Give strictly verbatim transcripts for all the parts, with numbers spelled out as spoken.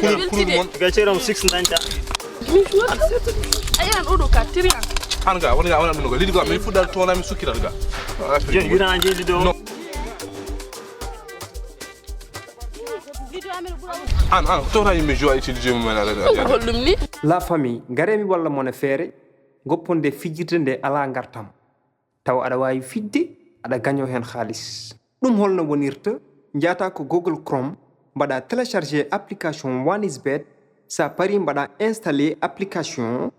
Pulul, pulul mon. Ga ceeram six dañta. Ayan oɗo ka tiriyan. An ga wala ga wala ɗum ga lidi ga min fuɗɗal toona min sukkiral ga. Jen wira an jeedi ɗo. No. An an tawta yimɓe jowa utilisé mum en ala. Ko holɗum ni? La famille, ngaree mi walla mon e feere, gopponde fijirde nde alaa ngartam. Tawa aɗa waawi fijde, aɗa gañoo heen haalis. Ɗum holno wonirta? Njaata ko Google Chrome, mbaɗa télécharger application One is Bet. Sa pari mbaɗa installer application.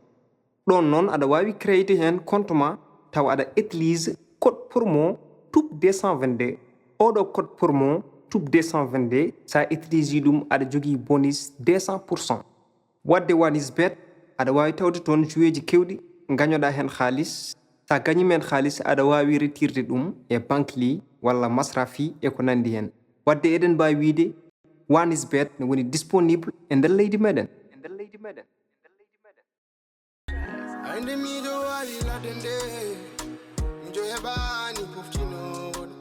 Ɗoon noon aɗa waawi créer heen compte ma, tawa aɗa utilise code promo tube deux cent vingt-deux. Oɗo code promo tube deux cent vingt-deux, sa utilise ɗum aɗa jogii bonus deux cent pour cent. Wadde One is Bet, aɗa waawi tawde toon joueeji keewɗi, ngañoɗaa heen haalis. Sa gañiima heen haalis, aɗa waawi retirde ɗum e Bankly walla Masrafi e ko nanndi heen. Wadde eɗen mbaawi wiyde One is Bet ne woni disponible e nder leydi meɗen. Ay nde miijo waali ladde nde, miijo heɓaani poftinoowo ɗum.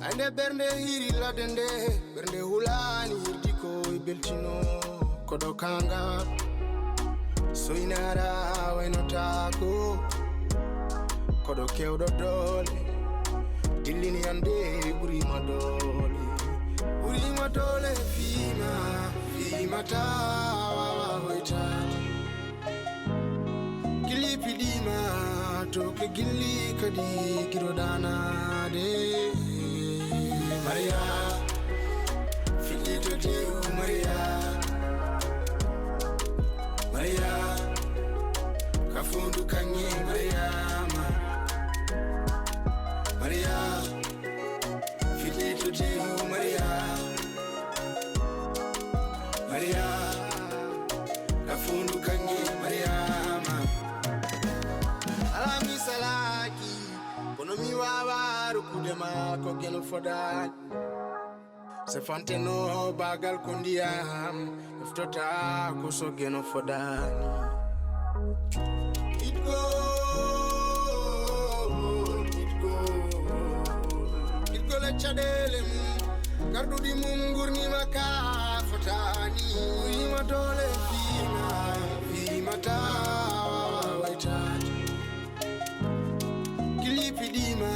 Ay nde ɓernde hiiri ladde nde, ɓernde hulaani hirdi ko e beltino. Koɗo kaŋŋa soynaara waynotaako. Koɗo keewɗo doole, dillini annde ɓuriima doole. Ɓuriima doole fiima, fiima taa waawa hoytaade. Gilli piɗiima, tooke gilli kadi giɗo daanaade. Mariya, fiɗɗi to teewu Mariya. Mariya, ka fondu kaŋŋe Mariyaama. Mariya, fiɗɗi to teewu Mariya. Mariya, ka fondu kaŋŋe Mariyaama. Alaa mi salaaki, kono mi waawaa rokkude ma ko geno fodaani. Se fanteno baagal ko ndiyam, eftota ko so geno fodaani. Itgo, itgo, itgo le caɗeele mum, garɗuɗi mum ngurnima ka fotaani. Uyima doole fiima, fiima taa waawa waytaade. Gilli piɗiima,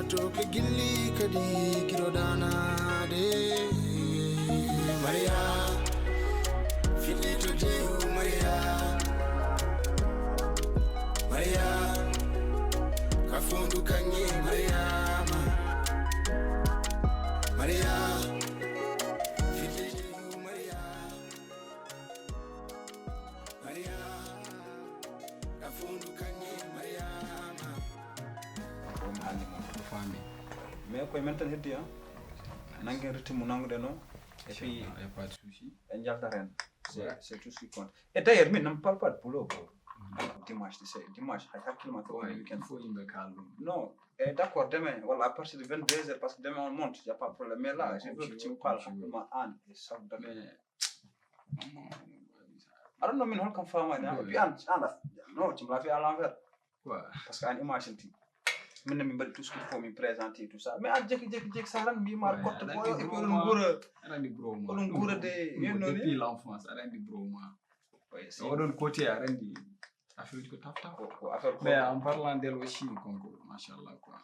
tooke gilli kadi giɗo daanaade. Mariya, fiɗɗi to teewu Mariya. Mariya, ka fondu kaŋŋe Mariyaama. Mariya, fiɗɗi to teewu Mariya. Mariya, ka fondu kaŋŋe Mariyaama. Ko mi haalni mon, a faami. Mais koye men tan heddi, ah. Nanngen rythme mo nannguɗen o. Et puis, inchallah, y a pas de souci. En njaltat heen. C'est, ouais, c'est tout ce qui compte. Et d'ailleurs, min, ne me parle pas de boulot, quoi. Dimanche, tu sais, dimanche, hay hakkille ma ko, ouais, week-end. Il faut yimɓe kaala ɗum. Non, eh, d'accord, demain, voilà, à partir de vingt-deux heures, parce que demain on monte, y a pas de problème. Mais là, ouais, je veux que tu me parles, comme tu veux, hakkille ma aan, e sawdata. Mais, I don't know min holkam faamaani, ah. Et puis an, an, non, tu me l'as fait à l'envers. Quoi? Parce que an imagine ti. Min min mbaɗi tout ce qu'il faut, min présenter tout ça. Mais an jeki jeki jeki sa tan mbima, ouais, kotte boyo et puis oɗon nguura. Aɗa andi bro ma. Oɗon nguura de, depuis l'enfance, aɗa andi bro ma. Ouais, c'est oɗon côté aɗa andi affaire ko tafta. Ko, ko affaire ko. Mais en parlant d'elle aussi, konko, machallah quoi.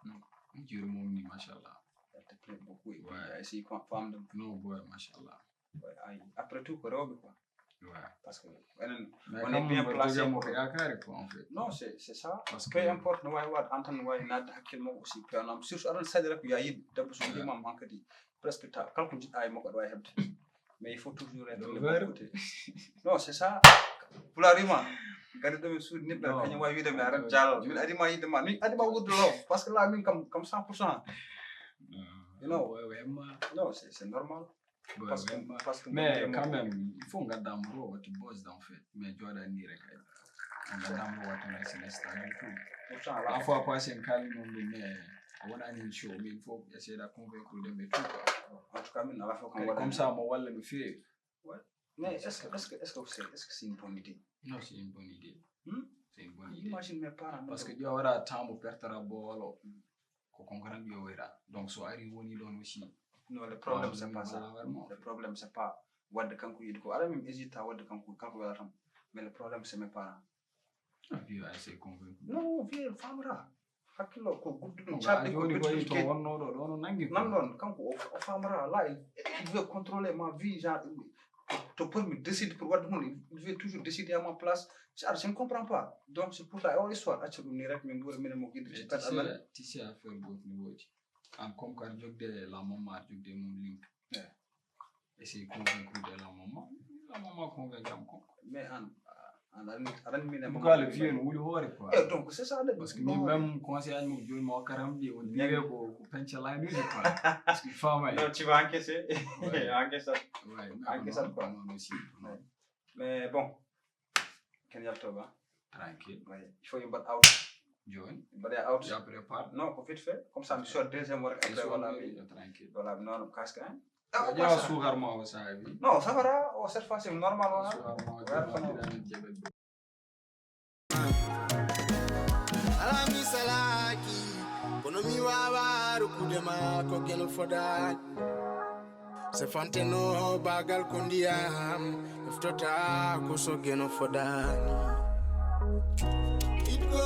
Hmm. Juri mum ni, machallah. Elle te plaît beaucoup et puis, ouais, elle s'y com-, femme de. Non, boy, machallah. Ouais, ay, après tout, ko rewɓe quoi. Ouais. Parce que enen, mais on est bien placé pour. Yaakaari quoi, en fait. Non, c'est, c'est ça. Parce que peu importe, no waawi waɗ, an tan waawi naatde hakkille makko aussi, pe anam. Surtout aɗa saɗira ko ya yiɗ, debbo so yiɗi ma, man kadi, presque ta, kala ko jiɗɗa e makko aɗa waawi heɓde. Mais il faut toujours être le bon côté. Non, c'est ça. Pulaar wima, gari ɗo min suuɗi niɓɓe, kañum waawi wiide mi arat jaalal. Min adi ma yiɗde ma, min adi ma wuurde lo. Parce que là, min kam, kam cent pour cent. You know? Ouais, ouais, ma. Non, c'est, c'est normal. Ouais, parce que, ouais, ma. Parce que mais quand même, il faut ngadda mo ɗo watti buzz en fait. Mais jooɗa ni rek ay. Ngadda mo ɗo watti nice, nice, du tout. Pourtant, la fois passée, en kaali mon ɗum, mais a wonani show, mais il faut essayer de convaincre dem et tout quoi. En tout cas, min, à la fois, kadi comme ça, mo walla no feewi. Ouais. Mais est-ce que, est-ce que, est-ce que c'est, est-ce que c'est une bonne idée? Non, c'est une bonne idée. Hmm? C'est une bonne idée. Imagine mes parents. Parce que ƴeewa waɗa temps mo pertata boolo. Hmm. Ko concurrent ƴeewoyta. Donc, so ari woni ɗon aussi, Non, le problème, c'est pas ça. Le problème, c'est pas wadde kanko yiɗi ko. Aɗa min hésite à wadde kanko, kanko wela tan. Mais le problème, c'est mes parents. Vieux a essayé convaincre. Non, vieux famra. Hakkillo ko gudduɗum cadde ko joni koy to wonnoɗo ɗo no nangi. Nan ɗon kanko o famra là, il veut contrôler ma vie, genre to pour mi décide pour wadde hunde, il veut toujours décider à ma place. Genre je ne comprends pas. Donc c'est pour ça o histoire acca ɗum ni rek min ɓuura minen mo guide ci pet amen. Tu sais affaire goto ni woodi. An comme kar jogde la maman jogde mum link. Essayer convaincre de la maman. La maman convainc am comme. Mais an an aran minen mo gale vieux no wuli hoore quoi. Eh donc c'est ça le. Parce que min même conseil an mo joni mo karam di on dirait ko ko pencha line ni quoi. Parce que femme. Non, tu vas encaisser. Encaisser. Ouais. Encaisser quoi. Non aussi. Mais bon. Ken yaltoba. Tranquille. Ouais. Il faut une batte out. Joni. Batte out. Ya prépare. Non, ko vite fait. Comme ça mi sort deuxième work après voilà mi. Tranquille. Voilà, non, casque hein. Ya sugar ma o sabi. Non, ça va. Oh, cette fois c'est normal. Sugar ma o. Alaa mi salaaki kono mi waawaa rokkude ma ko geno fodaani. Se fanteno baagal ko ndiyam eftota ko so geno fodaani. Itgo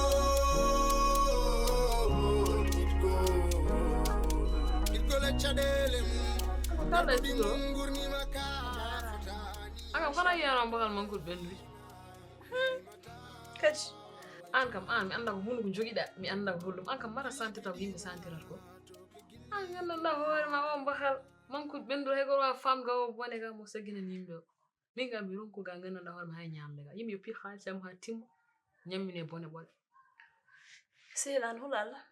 itgo itgo le caɗeele mum. Garɗo ɗi mum ngurnima ka fotaani. Aka kono yiyano mbagal mankude ɓendude. Kadi. An kam an mi annda ko hunde ko jogiɗa mi annda ko holɗum an kam mbaɗa sentir taw yimɓe sentirata ko. An nganndanɗa hoore ma o mbahal mankude ɓendude hay goto wawa famde ga o bone ga mo saggina yimɓe o. Min kam mi ronku ga nganndanɗa hoore ma hay ñamde ga yimɓe yo pir haalisi am ha timma ñammine bone ɓoɗe. Sehil an hul Allah.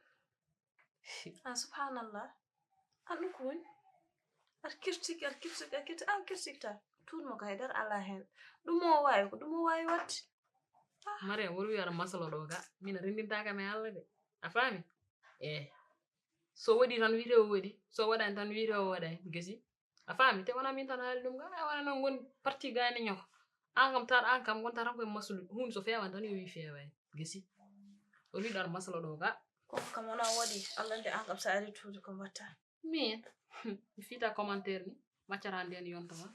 Ah, subhanallah. An ɗum ko woni? Aɗa kirtiki, aɗa kirtiki, aɗa kirtiki, an kirtikta. Tuutmo ko haydara alaa heen. Ɗum o waawi ko ɗum o waawi waɗde. Mariam wori wiya aɗa masala ɗo ga min a renndintaaka mi Allah de. A faami? Eeh. So waɗi tan wiyte o waɗi, so waɗani tan wiyte o waɗani. Gasi. A faami? Te wonaa min tan haali ɗum ga, a wona noon ngon parti gayne ñoko. An kam taɗa an kam wonta tan koye maslude. Huunde so feewani tan yo wi feewani. Gasi. O wiɗo aɗa masala ɗo ga. Koko kam wona waɗi Allah nde an kam sa ari tuude ko mbatta. Min mi fiita commentaire ni maccata nden yonta ma.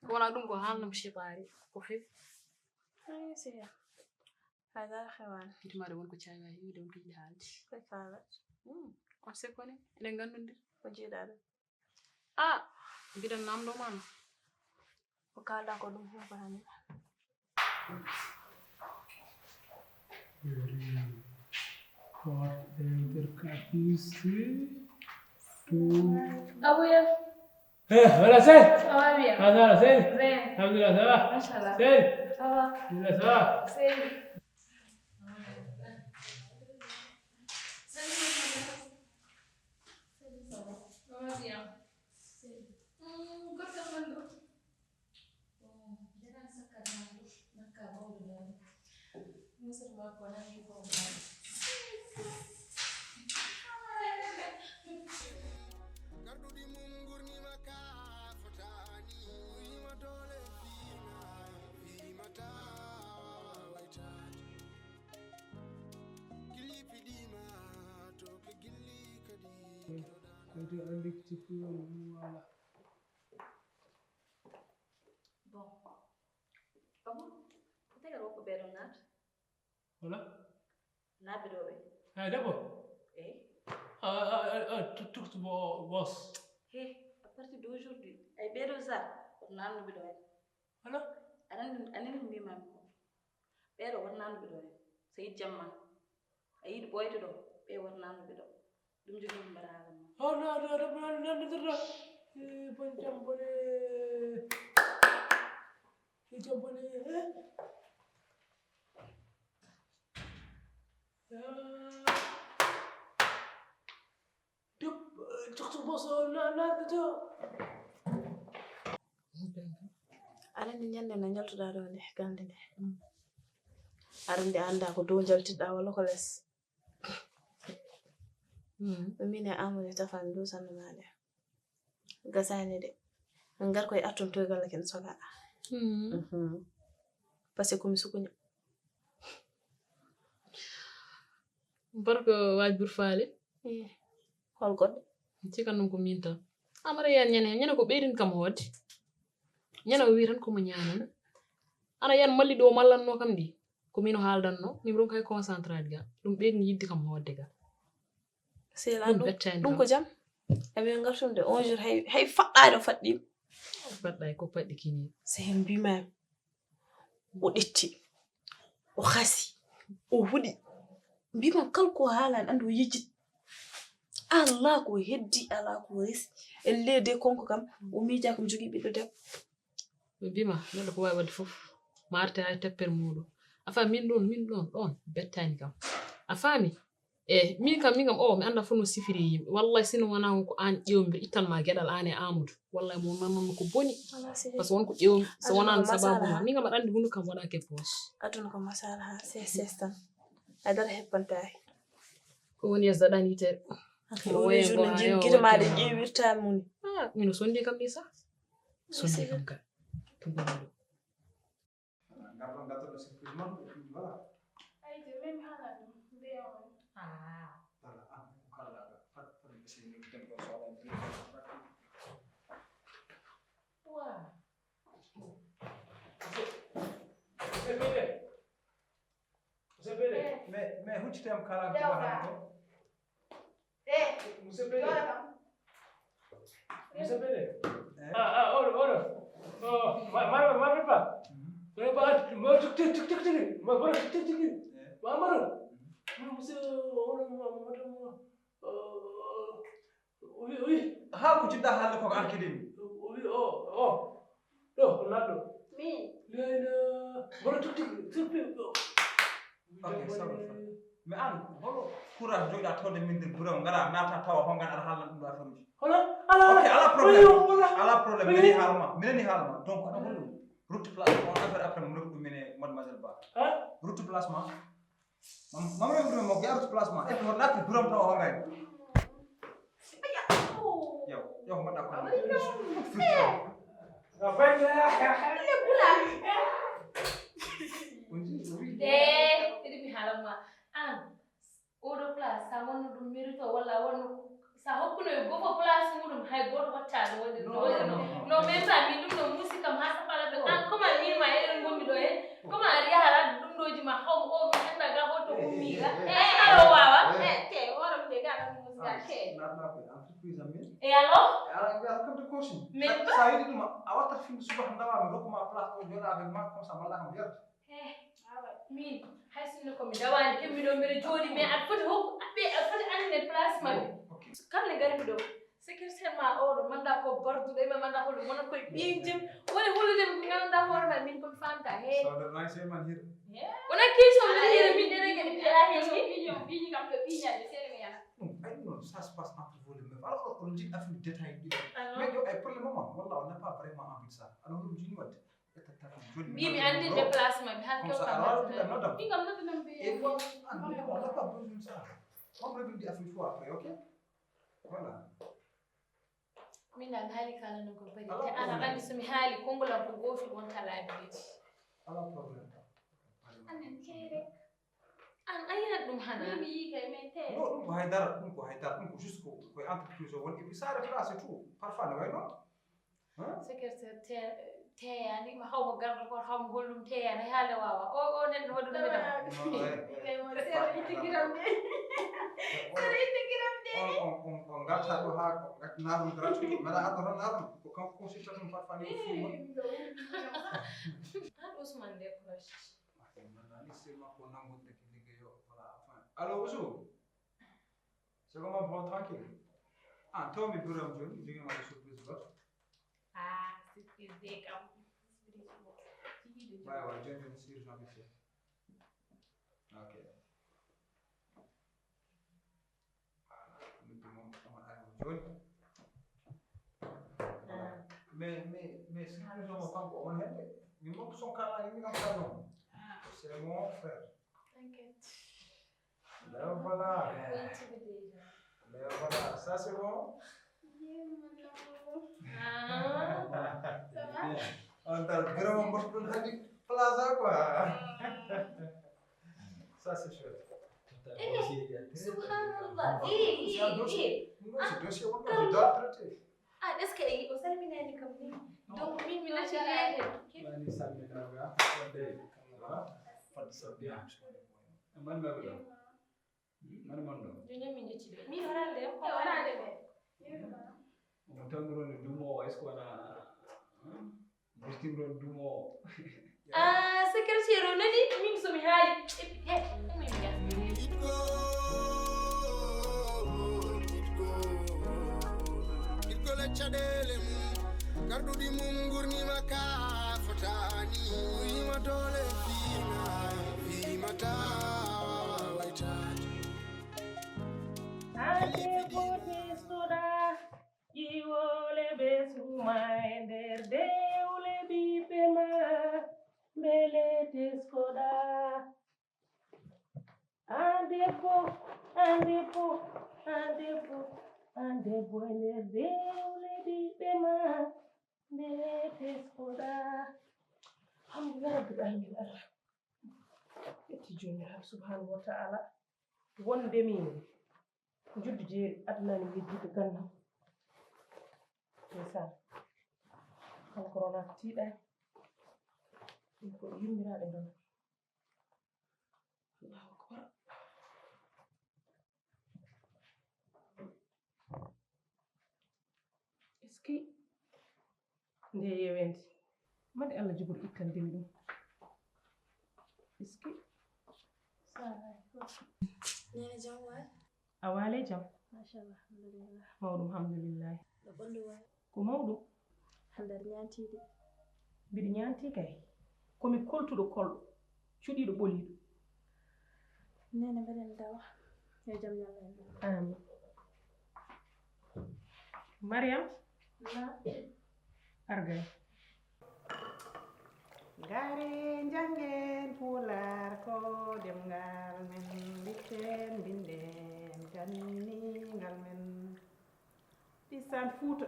Ko wona ɗum ko haalnam sipari ko fewi. Ay siya. Haydara hewan. Hitmaade won ko caawi ha heewde won ko yiɗi haalde. Koye kaalat. On se kone eɗen nganndodir. Ko jiiɗaɗo. Ah mbiɗen namdo ma no. Ko kaalɗa ko ɗum fof ko hannde. Hot intercapacité. Abuya. Eh, voilà, c'est. Ça va bien? Ah, ça va, c'est. Bien. Alhamdulillah, ça va. Machallah. C'est. Ça va? Alhamdulillah, ça va. C'est. Ça va bien. Hum, goɗɗo man ɗo. Musoro makko nangi ko Garɗuɗi mum ngurnima ka fotaani. Uyima doole fiima fiimata waytaade. Gilli piɗima to ke gilli kadi. Kadi andi ko cikki woni ɗum wala. Bon. Abu, ko tagi aɗa woppa ɓeeɗo naat? Wala? Naatɓe ɗo ɓe? Ay debbo. Eyi. Ah, ah, ah, ah, tout, tout, bo-, boss. He, à partir d'aujourd'hui, ay ɓeeɗo sar, woto naatnuɓe ɗo en. Wala? Aɗa anndi, aɗa anndi ko mbimami ko. Ɓeeɗo woto naatnuɓe ɗo en. So yiɗi jamma, a yiɗi ɓooyde ɗo, ɓe woto naatnuɓe ɗo. Ɗum jogii ko mbaɗa haala mum. Oh, no, no, no, no, no, no, no. Eh, bon jam, bone. Eh, jam, bone, eh. Ah. Deb-, eh, tok, tok, boso, na, na, na, na. Aɗa anndi ñannde nde njaltuɗaa ɗo nde, gannde nde. Aɗa anndi a anndaa ko dow njaltitɗaa walla ko les. Min e Amadou Tafan nduusanno maa nde. Gasaani de. Ngar koye attum toy galle ken soga. Mhm. Parce que ko mi sukuña. Barko waaj bur faali. Eh, hol goɗɗo? Cikan ɗum ko min tan. Amara yan ñane, ñane ko ɓeydin kam hoode. Ñane o wi tan ko mo ñaanana. Ana yan malli ɗo mallanno kam ɗi. Ko min o haaldanno, min ronka e concentrade ga. Ɗum ɓeydin yidde kam hoode ga. Sela ɗum ɗum bettani ɗum kam. Ko jam. Amin gartum de onze heures hay hay faɗɗaade o faɗɗi. Faɗɗay ko paɗɗi kini. Se hen mbima o ɗetti, o hasi, o huɗi. Mbima kala ko haalani andi o yejjit. Ala ko heddi, ala ko resi. Elle de konko kam, o miija kam jogii ɓiɗɗo debbo. Ɓe mbima neɗɗo ko wawi wadde fof, ma arte hay teppere muɗum. A faami min ɗon, min ɗon ɗon bettani kam. A faami? E min kam, min kam o mi anda fof no sifiri yimɓe. Wallahi sino wona on ko an ƴeewmi mbiɗa ittan ma geɗal an e Amadou. Wallahi mo nannon ko boni. Ala sifiri. Parce que won ko ƴeewmi so wonano sababu ma. Min kam aɗa andi hunde kam waɗa ke poche. Aduna ko masala ha ses ses tan. A dara heppantaki. Ko woni yes daɗani yitere. Ko woni journée jim gite ma ɗe ƴeewirta muni. Ah, min o sondi kam ni sa. Sondi kam ka. Tumba. Ngarɗon ngarɗon surprise man, et puis voilà. Ay, je même hala ɗum, nde on. Ah. Voilà, ah, ko kala fat fat ɓe sey ngi tempo so ala. Wa. C'est bien. C'est bien. Mais mais huccitem kala ko. Monsieur Pele. Monsieur Pele. Ah, ah, ora, ora. Oh, ma ma ma pa. Ma pa mo tuk tuk tuk tuk tuk. Ma pa tuk tuk tuk. Ma ma. Monsieur ora ma ma. Oh. Oui, oui. Ha ko jiɗɗa haalde ko an kadi. Oui, oh, oh. Ɗo ko naɗɗo. Min. Leyla. Mboɗo tukki surprise ɗo. Ok, sabu fa. Mais an holo courage joɗa tawde min nder bureau ngara nata tawa hongan aɗa haalna ɗum ɗo affaire uji. Hola. Ala. Ok, ala problème. Ala problème. Minen ni haalma, minen ni haalma. Donc aɗa hollo route place on affaire après mo nokku ɗum mine mademoiselle Ba. Route place ma. Mam mam rew ɗum mo garu place ma. Et on a plus bureau tawa hongan. Yow, yow mbaɗa ko. Ɗe, ɗiɗi mi haalan ma. An, oɗo place, sa wonno ɗum mérite walla wonno sa hokkuno e gofo place muɗum hay goto wattaɗo waɗi no waɗi no. Non, même pas min ɗum no musi kam ha sapala ɓe an comment min ma eɗen gommi ɗo he comment aɗa yahara ɗum ɗoji ma haw o mi anda ga hoto ummi ga e alo wawa. Te horam de ga ɗum musi ga te. Entreprise am min. E alors? Ala wiya kam de coaching. Min sa yiɗi ɗum a wattat fimde suba tan ndawa mi rokkuma place o joɗa avec ma comme ça malla kam yerde. Min hay sinno ko mi dawani hemmi ɗo mbiɗa jooɗi mais aɗa foti hokku aɓɓe aɗa foti annde place maɓɓe. Kam ne garmi ɗo secrétaire ma oɗo manda ko barduɗo ma manda holo wona koye ɓiyum jim woni hollude mi ko ganduɗa hoore ma min komi famta he. Wona kiiso mbiɗa hira min ɗeɗe kadi mi ala hen ni. Ɓiñi kam ko ɓiñande sere mi yana. Ɗum ay ɗum noon ça se passe entre vous les meufs alors on dit affaire détail ɗi mais yo ay pour le moment wallah on n'a pas vraiment envie de ça alors ɗum jini wadde. Mbimi anndi déplacement mi han kewta. Ɓingam noddu non ɓe. Et moi, on n'a pas besoin de ça. On règle des affaires fois après, ok? Voilà. Min dal haali kala non ko bari te ana andi so mi haali kongolam ko gofi won kala abiti. Ala problème. Anen kere. An ayirat ɗum hana. Min mi yi kay men te. Non ɗum ko haydara ɗum ko haydara ɗum ko juste ko koye entreprise o woni et puis ça refra c'est tout parfois ne way noon. Secrétaire teeyani ma hawma garɗo goto hawma hollum teeyani hay haalde wawa o o neɗɗo waɗum medam. Kay mo sere itti giram de. Sere itti giram de. On on on on garta ɗo ha ko narum gratuit mbaɗa addo tan narum ko kanko consulta ɗum parfois ni ko fii mon. An Ousmane de proche. Nani seulement ko nangude ki liggéeyo voilà enfin allo Ousou. C'est comment bon tranquille. Ah, taw mi buram joni jogima surprise goto. Ah, surprise de kam. Waay waay joni joni surprise on ici. Ok. Voilà, noddu mo on ari mo joni. Mais mais mais surprise o mo kanko on hende. Min mo son kala ni kam kala non. C'est mon frère. T'inquiète. Mais voilà. Mais voilà, ça c'est bon. On t'a vraiment morceau de plaza quoi. Ça c'est chouette. Subhanallah. Eh, eh, eh. Non, c'est dossier. Ah, est-ce que o salminaani kam ni? Donc, min mi natti yeede. Wani salminaga fodde, fodde so biya. Man ma do. Man man do. Joni min jetti do. Mi warande ko warande be. Mo tamro ni dumo, est-ce que wala? Bistimron dumo. Ah, secrétaire o nani, min so mi haali. He, min mi jaa. Ɗiɗgol e caɗeele mum, garɗuɗi mum ngurnima ka fotaani. Wuyima doole fiima, fiima tawa waytaade. Ande bote soda, ƴiwole be suma e nder dewle ɓiɓɓe ma, mbele teskoda. An debbo, an debbo, an debbo, an debbo e nder dewle ɓiɓɓe ma, mbele teskoda. Alhamdulillah Rabbil Alamin Allah. Yetti Joomiraaɗo Subhaanahu wa Ta'ala wonde min juddu jeeri adnani yejjitde gandam. Ndeysaan. Kanko Rona ko tiiɗaani. Ɗum ko yummiraaɓe ɗon. Allahu akbar. Est-ce que nde yewende mande Allah jogori ittande mi ɗum? Est-ce que Nene jam waay? A waale jam? Machallah, alhamdulillah. Mawɗum, alhamdulillahi. No ɓandu waay? Ko mawɗum. Handar ñaantiiɗi. Mbiɗa ñaanti kay. Ko mi koltuɗo kolɗo, cuɗiiɗo ɓoliiɗo. Nene mbeɗen dawa. Yo jam ñalla en. Amin. Mariam, argay. Ngare njanngen Pulaar ko ɗemngal men, mbitten, mbinden gannigal men. Ndeysaan Fuuta,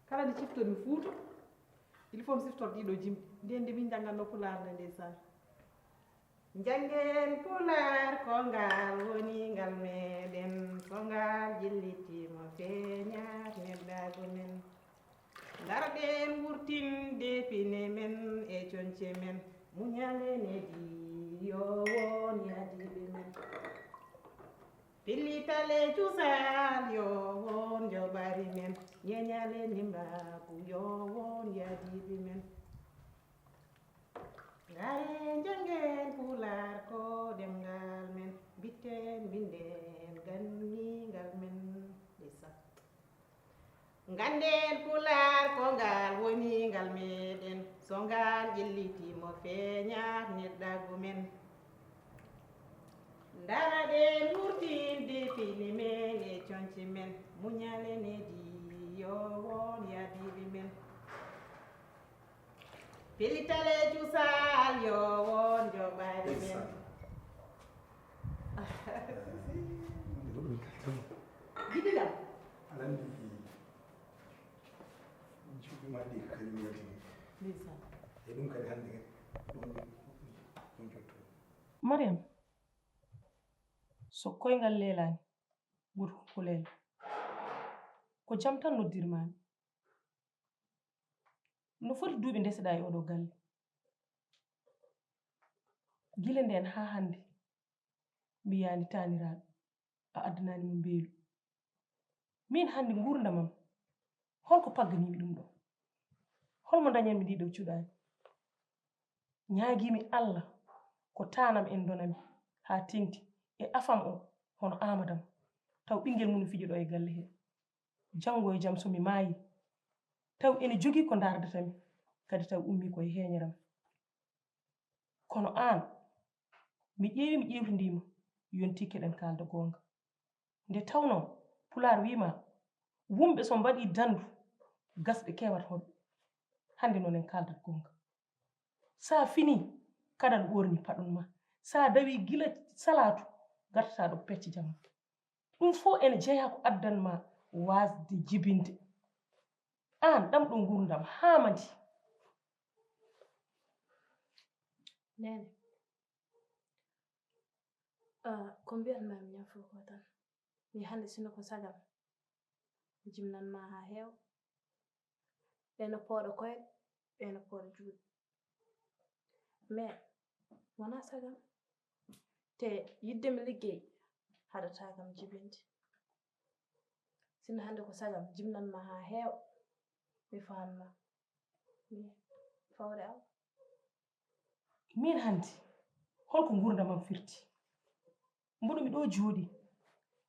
kala nde ciftomi Fuuta, il faut mi siftora ɗiɗo jimɗi. Ndeen nde min njannganno Pulaar nde ndeysaan. Njanngen Pulaar ko ngal woni ngal meɗen, so ngal jilliti mo feeñat neɗɗaagu men. Ngarɗen wurtinde pine men e coñce men, muñal e nedi yo won yadiiɓe men. Pellital e cuusal yo won joɓaari men, ñeeñal e ndimbaagu yo won yadiiɓe men. Ngare njanngen Pulaar ko ɗemngal men, mbitten mbinden gannigal men. Ndeysaan. Ngannden Pulaar ko ngal woni ngal meɗen, so ngal ƴelliti mo feeñat neɗɗaagu men. Ndaraɗen wurtinde pine men e coñce men, muñal e nedi yo won yadiiɓe men. Pellital e cuusal yo won joɓaari men. Jiɗiɗam. Aɗa anndi cuuɗi maɗɗi ko kañum yaltini. Ndeysaan. E ɗum kadi hannde kadi ɗum ɗum jottu. Mariam, so koyngal leelaani, gooto fof ko leela. Ko jam tan noddirmaami. No foti duuɓi ndeseɗaa e oɗo galle? Gila ndeen haa hannde, mbiyaani taaniraaɓe, a addanaani mo mbeelu. Miin hannde nguurndam am, hol ko pagganiimi ɗum ɗoo? Hol mo ndañanmi ndii ɗoo cuɗaani? Ñaagiimi Allah ko taanam en ndonami haa teŋti e afam o hono Amadam, taw ɓinngel mum no fijo ɗoo e galle hee. Janngo e jam so mi maayii, taw ene jogii ko ndaardatami, kadi taw ummii ko e heeñeram. Kono aan, mi ƴeewi mi ƴeewtindii ma, yontii keɗen kaalda goonga. Nde tawnoo, Pulaar wii ma, wumɓe so mbaɗii danndu, gasɓe keewat hoɗɓe. Hannde noon en kaaldat goonga. So a finii, kaɗan ɓoorni paɗon ma. So a dawii gila salaatu, ngartataa ɗo pecce jam ma. Ɗum fof ene jeyaa ko addan ma waasde jibinde. Aan ɗam ɗo nguurndam haa mandi. Nene, ah, ko mbiyan ma mi ñam fof ko tan. Mi hannde sino ko sagal. Jimnan ma haa heewa. Ɓe no pooɗo koyɗe, ɓe no pooɗo juuɗe. Mais wonaa sagam. Te yidde mi liggey haɗataa kam jibinde. Sinno hannde ko sagam, jimnan ma haa heewa. Mi faamna. Mi fawre am. Min hannde, holko nguurndam am firti? Mboɗo mi ɗo jooɗi.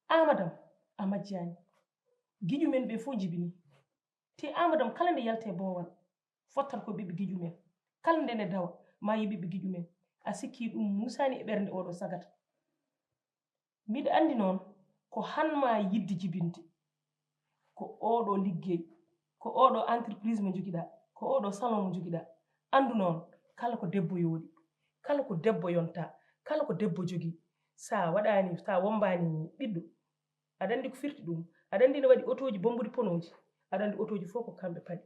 Amadam, a majjaani. Giƴu men ɓe fof njibini. Te Amadam kala nde yalti e boowal, fottat ko ɓiɓɓe giƴu men. Kala nde ne dawa, maayi ɓiɓɓe giƴu men. A sikki ɗum muusaani e ɓernde oɗo sagata? Miɗo anndi noon ko han ma yiɗde jibinde. Ko oɗo liggey, ko oɗo entreprise mo njogiɗa, ko oɗo salon mo njogiɗa. Anndu noon, kala ko debbo yooɗi, kala ko debbo yonta, kala ko debbo jogii, sa waɗaani, sa wombaani ɓiɗɗo, aɗa anndi ko firti ɗum. Aɗa anndi ne waɗi otooji bombori ponooji, aɗa anndi otooji fof ko kamɓe paɗi.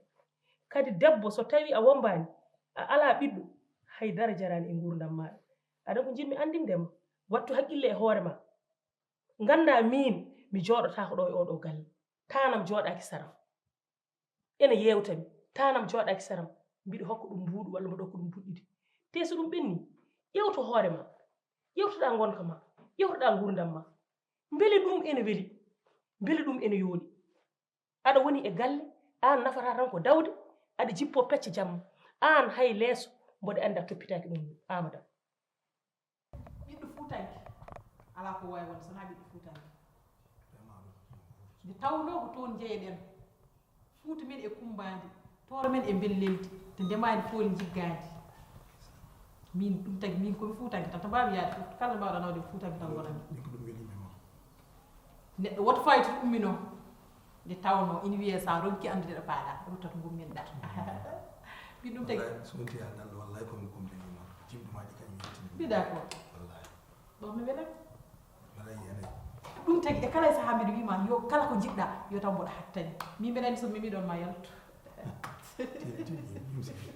Kadi debbo so tawi a wombaani, a alaa ɓiɗɗo, hay dara jaraani e nguurndam maaɗa. Aɗa ko njiɗmi anndinde ma, wattu haqqille e hoore ma. Ngannda miin mi jooɗotaako ɗo e oɗo galle, taanam jooɗaaki saram. Ene yeewta mi, taanam jooɗaaki saram, mbiɗo hokka ɗum mbuuɗu walla mboɗo hokka ɗum mbuuɗu ɗiɗi. Te so ɗum ɓenni, ƴeewto hoore ma, ƴeewtoɗa ngonka ma, ƴeewtoɗa nguurndam ma. Mbele ɗum ene weli, mbele ɗum ene yooɗi. Aɗa woni e galle, aan nafata tan ko dawde, aɗa jippoo pecce jamma. Aan hay leeso mboɗo anndi a toppitaaki ɗum Amadam. Ɓiɗɗo fuutanke alaa ko waawi wonde so wonaa ɓiɗɗo fuutanke. Nde tawnoo ko toon njeyeɗen, fuuta men e kummbaandi, tooro men e mbelleldi, te ndemaandi fooli njiggaandi. Min ɗum tagi min komi fuutanke tan, to mbaawi yaade fof, kala mbaawɗa nawde fuutanke tan wonami. Neɗɗo woto fayito umminoo. Nde tawnoo ina wiyee so a ronkii anndude ɗo paaɗaa, ruttat ngumminɗaa. Mbiɗ ɗum tagi. Wallaahi, so wonti haa ngal, wallaahi, ko mi gomɗinii noon. Jimɗi maa ɗi kañum yettini. Mbiɗa ko. Wallaahi. Ɗoon no welam. Wallaahi, ene. Ɗum tagi, e kala e sahaa mbiɗo wiy ma, yo kala ko njiɗɗaa, yo taw mboɗo hattani. Min mbeɗa anndi so mi memiɗoon ma yaltu. Tigi, tigi, ɗum sigi.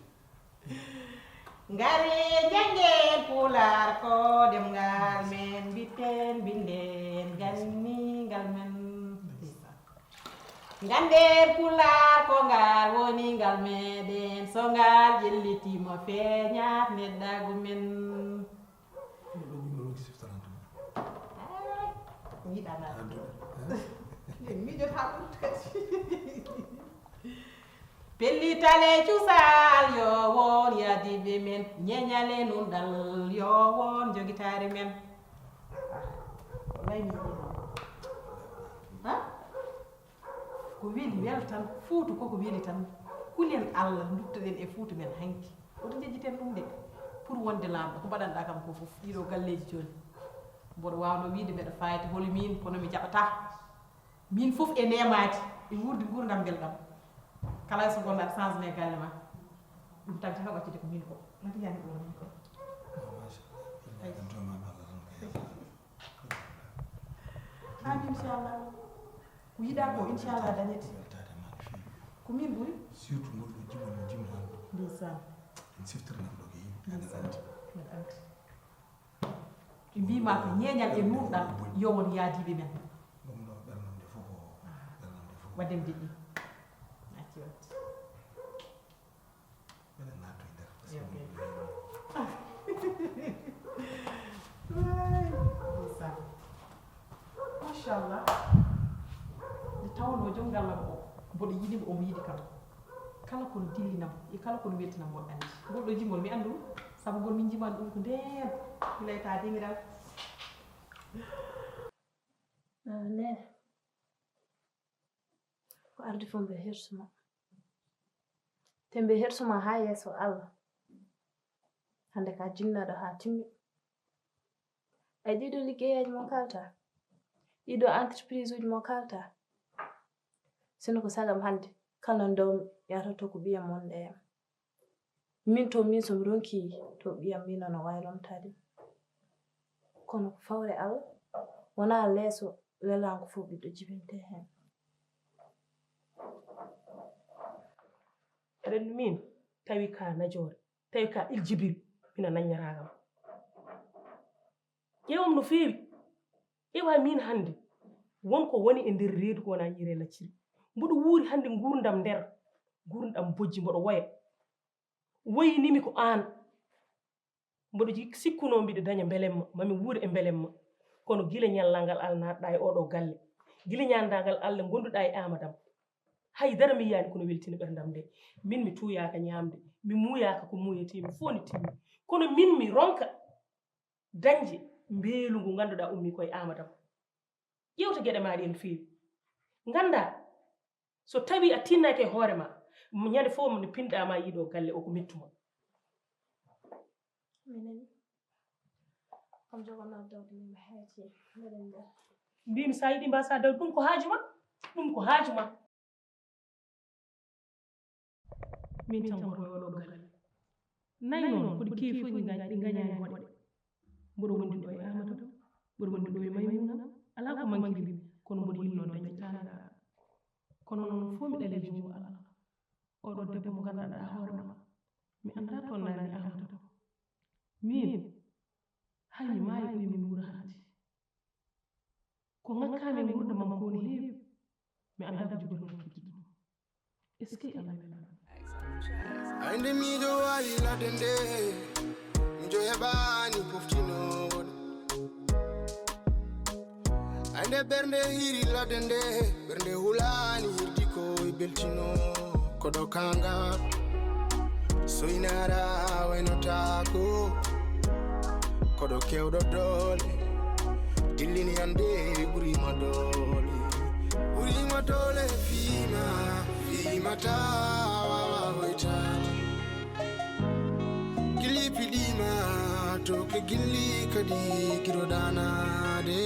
Ngari janngen Pulaar ko ɗemngal men, mbitten, mbinden ganni ngal men. Ngannden Pulaar ko ngal woni ngal meɗen, so ngal ƴellitiima feeñat neɗɗaagu men. Ɗum ɗo ɗum ɗo wonki siftoranta ma. Ay, mi yiɗaa naatde. Addu. Miijotaa ɓurta kadi. Pellital e cuusal yo won yaadiiɓe men, ñeeñal e nunɗal yo won njogitaare men. Ah, wallaay mi yiɗi noon. Ha? Ko weli wel tan, Fuuta koko weli tan. Kulen Allah, nduttoɗen e Fuuta men hanki. Woto njejjiten ɗum de. Pour wonde laamɗo, ko mbaɗanɗaa kam ko fof, ɗiɗo galleeji jooni. Mboɗo waawno wiide mbeɗa fayti holi miin, kono mi jaɓataa. Miin fof e neemaade, e wuurde nguurndam mbelɗam. Kala so ngonɗaa aɗa changene galle ma. Ɗum tagi tan ko accide ko miin ko. Mati yani ko woni ko. Amin, inchallah. Ko yiɗaa ko, inchallah, dañete. Ko min ɓuri. Surtout ngol ɗo jimol mo jimol. Ndeysaan. En siftirnam ɗo ko yimɓe. Ndeysaan. Mbeɗa anndi. Ɓe mbiima ko ñeeñal e nuunɗal yo won yaadiiɓe men. Ɗum ɗo ɓernam nde fof ko ɓernam nde fof. Waɗde mi deƴƴi. Acci waɗde. Mbeɗa naatto e nder. Ndeysaan. Machallah. Nde tawnoo joom ngalla ko o, mboɗo yiɗi mo, omo yiɗi kam. Kala kono dillinam e kala kono weltinam mboɗo anndi. Ngol ɗo jimol mi anndu ɗum, sabu ngol min njimani ɗum ko ndeen. Gila e taa deŋiral. Neene, ko ardi fof mbe hersuma. Te mbe hersuma haa yeeso Allah. Hannde ka jinnaɗo haa timmi. Ay ɗiɗo liggeyaaji mo kalta, ɗiɗo entreprise uji mo kalta. Sino ko sagam hannde, kala ndawmi yahata to ko ɓiyam wonɗo e am. Min to min so mi ronki to ɓiyam min no waawi lomtaade. Kono ko fawre Allah, wonaa leeso lelaango fof ɓiɗɗo jibinte heen. Aɗa anndi min tawi ka najoore, tawi ka il jibril, mina naññataa kam. Ƴeewam no feewi. Ƴeewa min hannde, won ko woni e nder reedu ko wonaa ñiiri e lacciri. Mboɗo wuuri hannde nguurndam nder, nguurndam bojji, mboɗo woya. Woyinimi ko aan. Mboɗo ji-, sikkunoo mbiɗo daña mbelemma, mami wuur e mbelemma. Kono gila ñallal ngal Alla naatɗa e oɗo galle, gila ñaandagal Alla ngonduɗa e Amadam, hay dara mi yiyaani kono weltina ɓerdam nde. Min mi tuuyaaka ñaamde, mi muuyaaka ko muuyetee mi, fof ne timmi. Kono min mi ronka dañde mbeelu ngu ngannduɗaa ummii ko e Amadam. Ƴeewta geɗe maa ɗee no feewi. Nganndaa, so tawii a tinnaaki e hoore maa, ñande fof nde pinɗaa ma yiɗo galle o ko mettu ma. Mi nani. Kam jogo na dawdi mi hayti. Mbeɗen nder. Mbimi sa yiɗi mbasa dawdi, ɗum ko haaju ma. Ɗum ko haaju ma. Min tan ko ɗo ɗo galle. Nayi noon, ko ɗi keewi fof ɗi gañ-, ɗi gañaani hoɗe. Mboɗo wondi ɗo e Amadou, mboɗo wondi ɗo e Maymuna, alaa ko mankiri, kono mboɗo yiɗnoo dañde tanagaaɗo. Kono noon fof mi ɗali e junngo Allah. Oɗo debbo mo nganndanɗaa hoore ma, mi anndaa toon naani Amadou. Miin, hay mi maayi ɓuri mi wuura hannde. Ko ŋakkaami e nguurndam am ko woni heewi, mi anndaa ko jogormi waɗtude ɗum. Est-ce que Allah welan? Hannde miɗo wayi ladde nde, miɗo heɓaani poftinooɗo. Hannde ɓernde hiri ladde nde, ɓernde hulaani hirdi ko e beltino. Koɗo kanga, soynara waynotaako. Koɗo kewɗo doole, dillini hannde ɓuri ma doole. Ɓuri ma doole fiima, fiima ta wawa hoytaade. Gilli piɗima, to ke gilli kadi giroɗanaade.